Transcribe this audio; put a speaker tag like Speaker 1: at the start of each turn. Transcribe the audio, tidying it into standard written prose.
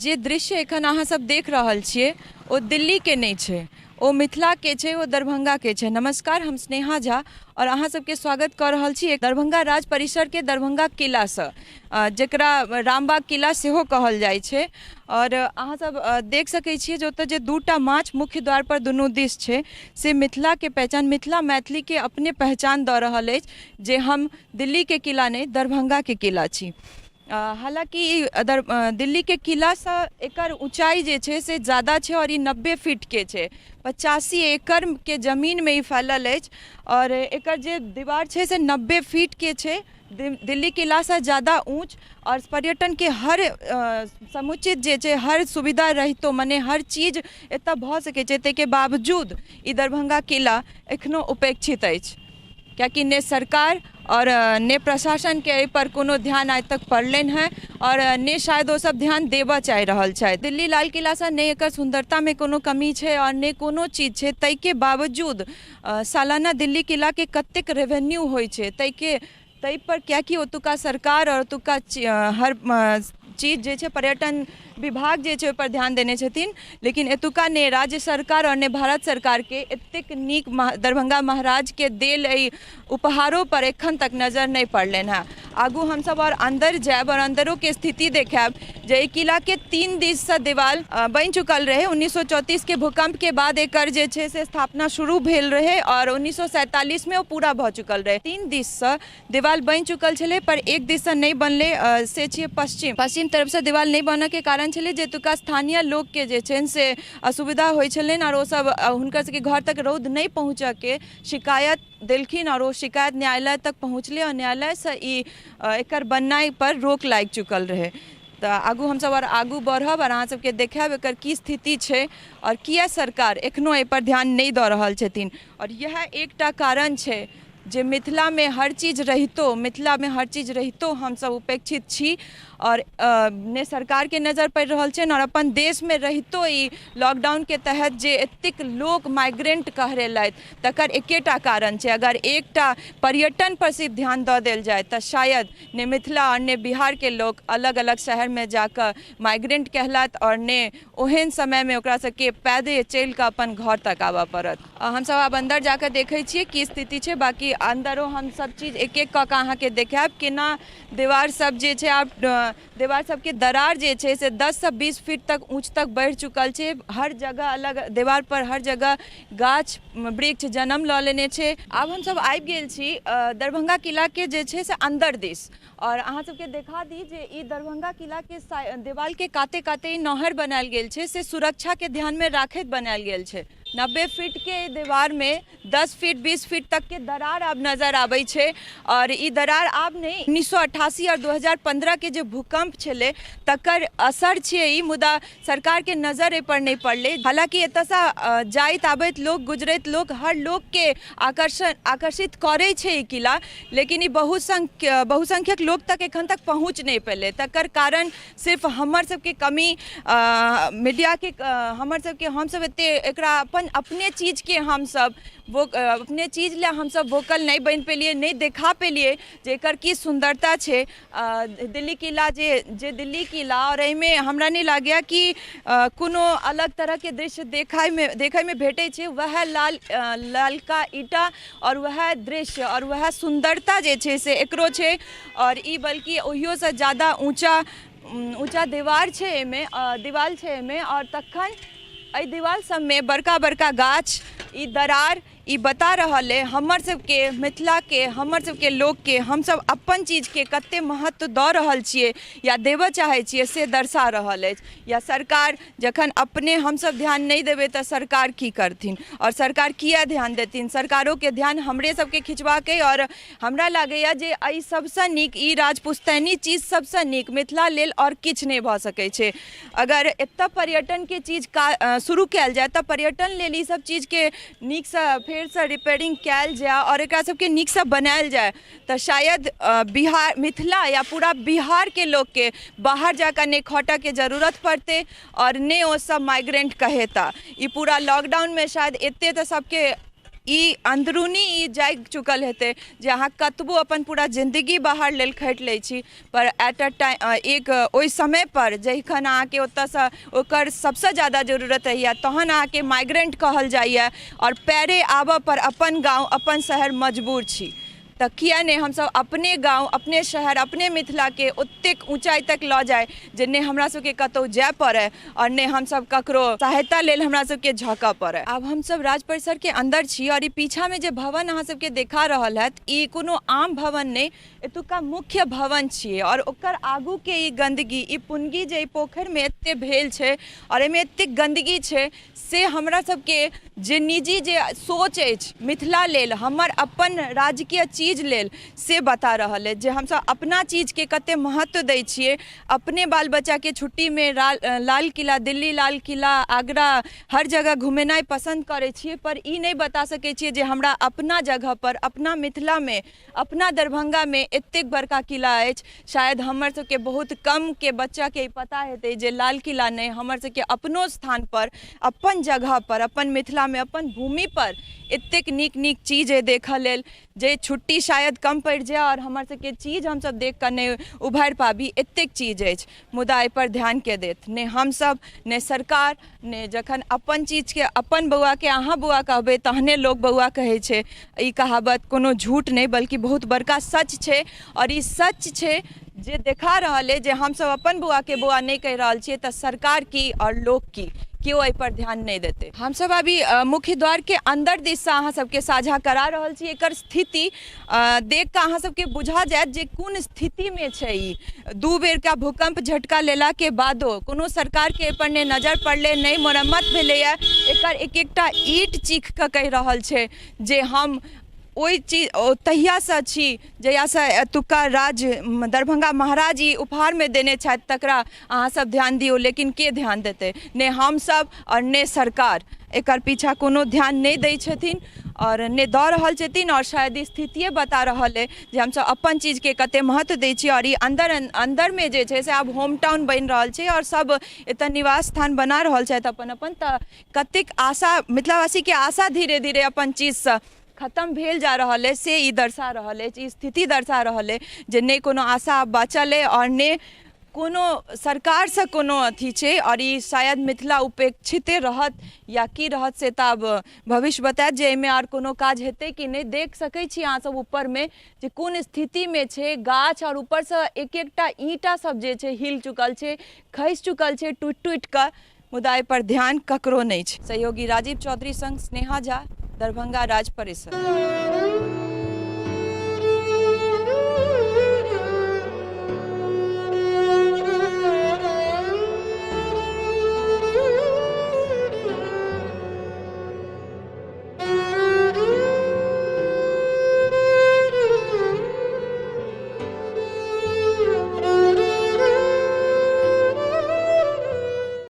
Speaker 1: जे दृश्य एखन अहाँ सब देख रहल छियै ओ दिल्लीके नहि छै, ओ मिथिलाके छै, ओ दरभंगाके छै। नमस्कार, हम स्नेहा झा आओर अहाँ सबके स्वागत कऽ रहल छी दरभंगा राज परिसरके दरभंगा किलासँ, जकरा रामबाग किला सेहो कहल जाइ छै। आओर अहाँ सब देख सकै छियै जे ओतऽ जे दूटा माछ मुख्य द्वारपर दुनू दिस छै से मिथिलाके पहचान, मिथिला मैथिलीके अपने पहचान दऽ रहल अछि जे हम दिल्लीके किला नहि दरभंगाके किला छी। हालाँकि दिल्लीके किलासँ एकर ऊँचाइ जे छै से ज्यादा छै आओर ई 90 फीटके छै। 85 एकड़के जमीनमे ई फैलल अछि आओर एकर जे दीवार छै से 90 फीटके छै, दिल्ली किलासँ ज्यादा ऊँच। आओर पर्यटनके हर समुचित जे छै हर सुविधा रहितो, मने हर चीज एतऽ भऽ सकै छै, ताहिके बावजूद ई दरभंगा किला एखनो उपेक्षित अछि, कियाकि ने सरकार आओर ने प्रशासनके एहिपर कोनो ध्यान आइ तक पड़लनि हेँ आओर ने शायद ओ सब ध्यान देबऽ चाहि रहल छथि। दिल्ली लाल किलासँ ने एकर सुन्दरतामे कोनो कमी छै आओर ने कोनो चीज छै, ताहिके बावजूद सालाना दिल्ली किलाके कतेक रेवेन्यू होइ छै ताहिके ताहिपर, कियाकि ओतुका सरकार आओर ओतुका हर चीज जे छै पर्यटन विभाग जे छै ओहिपर ध्यान देने छथिन, लेकिन एतुका ने राज्य सरकार आओर ने भारत सरकारके एतेक नीक दरभंगा महाराजके देल एहि उपहारोपर एखन तक नजर नहि पड़लनि हेँ। आगू हमसब आओर अन्दर जायब आओर अन्दरोके स्थिति देखायब जे एहि किलाके 3 दिससँ देवाल बनि चुकल रहै। 1934के भूकम्पके बाद एकर जे छै से स्थापना शुरू भेल रहै आओर 1947मे ओ पूरा भऽ चुकल रहै। 3 दिससँ देवाल बनि चुकल छलै पर एक दिससँ नहि बनलै, से छियै पश्चिम। पश्चिम तरफसँ देवाल नहि बनऽके कारण छलै जे एतुका स्थानीय लोकके जे छनि से असुविधा होइ छलनि आओर ओसब हुनकर सबके घर तक रौद नहि पहुँचऽके शिकायत देलखिन आओर ओ शिकायत न्यायालय तक पहुँचलै आओर न्यायालयसँ ई एकर बननाइ पर रोक लागि चुकल रहै। तऽ आगू हमसब आओर आगू बढ़ब आओर अहाँ सबके देखायब एकर की स्थिति छै आओर किया सरकार एखनो एहिपर ध्यान नहि दऽ रहल छथिन। आओर इएह एकटा कारण छै जे मिथिलामे हर चीज रहितो, मिथिलामे हर चीज रहितो हमसब उपेक्षित छी आओर ने सरकारके नजर पड़ि रहल छनि। आओर अपन देशमे रहितो ई लॉकडाउनके तहत जे एतेक लोक माइग्रेंट कहरेलथि तकर एकेटा कारण छै, अगर एकटा पर्यटन पर सिर्फ ध्यान दऽ देल जाय तऽ शायद ने मिथिला आओर ने बिहारके लोक अलग अलग शहरमे जाकऽ माइग्रेंट कहलात आओर ने ओहन समयमे ओकरा सबके पैदे चलिकऽ अपन घर तक आबऽ पड़त। हमसब आब अन्दर जाकऽ देखै छियै की स्थिति छै, बाँकी अन्दरो हम सब चीज एक एक कऽ कऽ अहाँके देखायब केना दीवार सब जे छै आब दीवार सबके दरार जे छै से 10 से 20 फीट तक ऊँच तक बढ़ि चुकल छै। हर जगह अलग दीवार पर हर जगह गाछ वृक्ष जन्म लऽ लेने छै। आब हमसब आबि गेल छी दरभंगा किलाके जे छै से अन्दर दिस आओर अहाँ सबके देखा दी जे ई दरभंगा किलाके देवालके काते काते ई नहर बनायल गेल छै से सुरक्षाके ध्यानमे राखैत बनायल गेल छै। 90 फीटके दीवारमे 10 फीट 20 फीट तकके दरार आब नजर आबै छै आओर ई दरार आब नहि 1988 आओर 2015के जे भूकम्प छलै तकर असर छियै ई, मुदा सरकारके नजर एहिपर नहि पड़लै। हालाँकि एतऽसँ जाइत आबैत लोक गुजरैत लोक हर लोकके आकर्षित करै छै ई किला, लेकिन ई बहुसंख्यक लोक तक एखन तक पहुँच नहि पेलै। तकर कारण सिर्फ हमर सबके कमी, मीडियाके हमर सबके हमसब एते एकरा अपन अपने चीजके हमसब वो अपने चीज लए हमसब वोकल नहि बनि पेलियै, नहि देखा पेलियै जे एकर की सुन्दरता छै। दिल्ली किला जे दिल्ली किला आओर एहिमे हमरा नहि लागैए कि कोनो अलग तरहके दृश्य देखैमे भेटै छै। वएह लालका ईंटा आओर वएह दृश्य आओर वएह सुन्दरता जे छै से एकरो छै आओर ई बल्कि ओहियोसँ ज्यादा ऊँचा दीवार छै एहिमे, दीवाल छै एहिमे। आओर तखन एहि दीवाल सबमे बड़का बड़का गाछ, ई दरार ई बता रहल अइ हमर सबके मिथिलाके, हमर सबके लोकके हमसब अपन चीजके कते महत्व दऽ रहल छियै या देबऽ चाहै छियै से दर्शा रहल अछि। या सरकार जखन अपने हमसब ध्यान नहि देबै तऽ सरकार की करथिन आओर सरकार किया ध्यान देथिन? सरकारोके ध्यान हमरे सबके खिचबाक अइ। आओर हमरा लागैए जे एहि सबसँ नीक ई राजपुश्तैनी चीज सबसँ नीक मिथिला लेल आओर किछु नहि भऽ सकै छै। अगर एतऽ पर्यटनके चीज शुरू कयल जाय तऽ पर्यटन लेल ई सब चीजके नीकसँ फेरसँ रिपेयरिंग कयल जाय आओर एकरा सबके नीकसँ बनायल जाय तऽ शायद बिहार मिथिला या पूरा बिहारके लोकके बाहर जाकऽ नहि खटऽके जरूरत पड़तै आओर नहि ओ सब माइग्रेंट कहेता। ई पूरा लॉकडाउनमे शायद एते तऽ सबके ई अन्दरूनी ई जागि चुकल हेतै जे अहाँ कतबो अपन पूरा जिन्दगी बाहर लेल खटि लै छी, पर एट अ टाइम एक ओहि समयपर जखन अहाँके ओतऽसँ ओकर सबसँ ज्यादा जरूरत होइए, तहन अहाँके माइग्रेंट कहल जाइए आओर पैरे आबऽपर अपन गाँव, अपन शहर मजबूर छी। तऽ किए नहि हमसभ अपने गाँव, अपने शहर, अपने मिथिलाके ओतेक ऊँचाइ तक लऽ जाइ जे नहि हमरा सबके कतहु जाय पड़य आओर नहि हमसभ ककरो सहायता लेल हमरा सबके झँकऽ पड़य। आब हमसभ राज परिसरके अन्दर छी आओर ई पीछामे जे भवन अहाँ सबके देखा रहल हैत, ई कोनो आम भवन नहि, एतुका मुख्य भवन छियै। आओर ओकर आगूके ई गन्दगी, ई पुनगी जे ई पोखरिमे एते भेल छै आओर एहिमे एतेक गन्दगी छै, से हमरा सबके जे निजी जे सोच अछि मिथिला लेल, हमर अपन राजकीय चीज लेल, से बता रहल अछि जे हमसब अपना चीजके कते महत्व दै छियै। अपने बाल बच्चाके छुट्टीमे लाल किला, दिल्ली लाल किला, आगरा, हर जगह घुमेनाइ पसन्द करै छियै, पर ई नहि बता सकै छियै जे हमरा अपना जगहपर, अपना मिथिलामे, अपना दरभंगामे एतेक बड़का किला अछि। शायद हमर सबके बहुत कमके बच्चाके ई पता हेतै जे लाल किला नहि, हमर सबके अपनो स्थानपर, अपन जगहपर, अपन मिथिलामे, अपन भूमिपर एतेक नीक नीक चीज अइ देखऽ लेल जे छुट्टी शायद कम पड़ि जाय आओर हमर सबके चीज हमसब देखिकऽ नहि उभारि पाबी, एतेक चीज अछि। मुदा एहिपर ध्यान के देत? नहि हमसब, नहि सरकार, नहि। जखन अपन चीजके अपन बौआके अहाँ बौआ कहबै तहने लोक बौआ कहै छै। ई कहावत कोनो झूठ नहि, बल्कि बहुत बड़का सच छै। आओर ई सच छै जे देखा रहल अइ जे हमसब अपन बौआके बौआ नहि कहि रहल छियै, तऽ सरकार की आओर लोक की, केओ एहिपर ध्यान नहि देतै। हमसब अभी मुख्य द्वारके अन्दर दिससँ अहाँ सबके साझा करा रहल छी। एकर स्थिति देख कऽ अहाँ सबके बुझा जायत जे कोन स्थितिमे छै ई। 2 बेरका भूकम्प झटका लेलाके बादो कोनो सरकारके एहिपर नहि नजर पड़लै, नहि मरम्मत भेलैए। एकर एक एकटा ईंट चीख कऽ कहि रहल छै जे हम ओहि चीज तहियासँ छी जहियासँ एतुक्का राज दरभंगा महाराज ई उपहारमे देने छथि, तकरा अहाँसभ ध्यान दियौ। लेकिन के ध्यान देतै? नहि हमसभ आओर नहि सरकार। एकर पीछा कोनो ध्यान नहि दै छथिन आओर नहि दऽ रहल छथिन। आओर शायद स्थितिए बता रहल अइ जे हमसभ अपन चीजके कतेक महत्व दै छियै। आओर ई अन्दर अन्दरमे जे छै से आब होम टाउन बनि रहल छै आओर सभ एतऽ निवास स्थान बना रहल छथि अपन अपन। तऽ कतेक आशा, मिथिलावासीके आशा धीरे धीरे अपन चीजसँ खतम भेल जा रहल अछि, से ई दर्शा रहल अछि, ई स्थिति दर्शा रहल अछि जे नहि कोनो आशा आब बाँचल अइ आओर नहि कोनो सरकारसँ कोनो अथी छै। आओर ई शायद मिथिला उपेक्षिते रहत या की रहत, से तऽ आब भविष्य बतायत जे एहिमे आर कोनो काज हेतै कि नहि। देख सकै छी अहाँसभ ऊपरमे जे कोन स्थितिमे छै गाछ, आओर ऊपरसँ एक एकटा ईंटा सब जे छै हिल चुकल छै, खसि चुकल छै टूटि टूटि कऽ, मुदा एहिपर ध्यान ककरो नहि छै। सहयोगी राजीव चौधरी संग स्नेहा झा, दरभंगा राज परिसर।